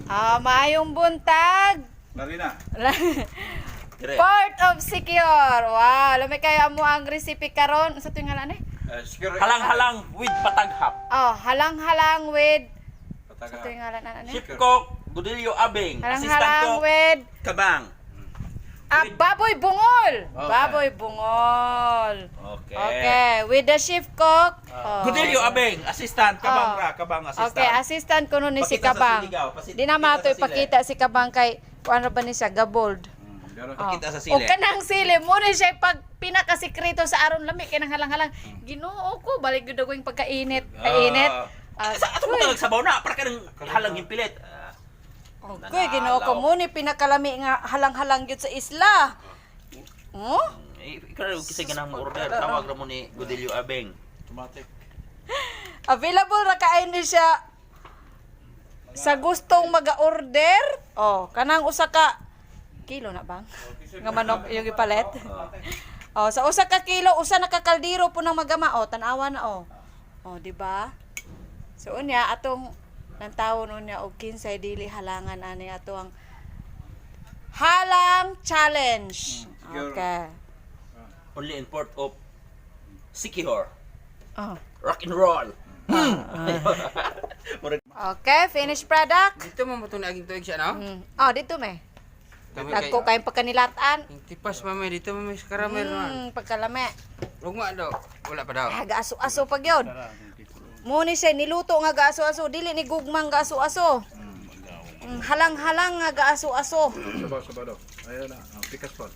Ah, maayong buntag. Larina. Dire. Port of Siquijor. Wow, lami kayo amo ang recipe karon. Sa tuwing ngalan eh? Halang-halang with pataghap. Oh, halang-halang with sa Pataga. tuwing ngalan ano? Chef Cook, Gudilio Abing. Assistant Halang-halang Cook, with Kabang. ah, baboy bungol. Okay. Baboy bungol. Okay. Okay, with the chef cook. Oh. Gudilio Abing, assistant, Kabang Oh. ra, Kabang assistant. Okay, assistant ko nun ni si Pakita sa Kabang. siligaw, Di na mato pakita sa sili. ipakita si Kabang kay kuan ra ba ni siya gabold. Pakita sa O sili. kanang sili mo ni siya pag pinakasikreto sa aron lami kay nang halang-halang. Ginoo ko balik gyud ako yung pagkainit. Ay, init. Ah, sa ato mo sabaw na para ka ng halang yung pilit. Ah, Okay, Ginoo ko mo ni pinakalami nga halang-halang gyud sa isla. Oh? Eh, ikaw ra kisay ganang mo order. Tawag ra mo ni Gudilio Abing. Automatic. Available ra kaay ni siya sa gustong maga-order. Oh, kanang usa ka kilo na bang? Nga manok yung ipalit. Oh, sa usa ka kilo, usa na ka kaldero po nang magama. Oh, tan-awa na oh. Oh, di ba? So unya atong nantawon unya og kinsay dili halangan ani ato ang halang challenge. Siguro. Okay. Only in Port of Siquijor. Oh. Rock and roll. Murag Okay, finished product. Dito mo mo naging tuig siya, no? Oh, dito me. Kami Dagko kayong pagkanilatan. Yung tipas mami dito mami sa caramel man. Pagkalame. Ugma daw. Wala pa daw. Ah, gaaso-aso pag yun. Muni siya, niluto nga gaaso-aso. Dili ni gugmang gaaso-aso. Halang-halang nga gaaso-aso. Sabaw, sabaw daw. Ayun na. Ang pikas pa.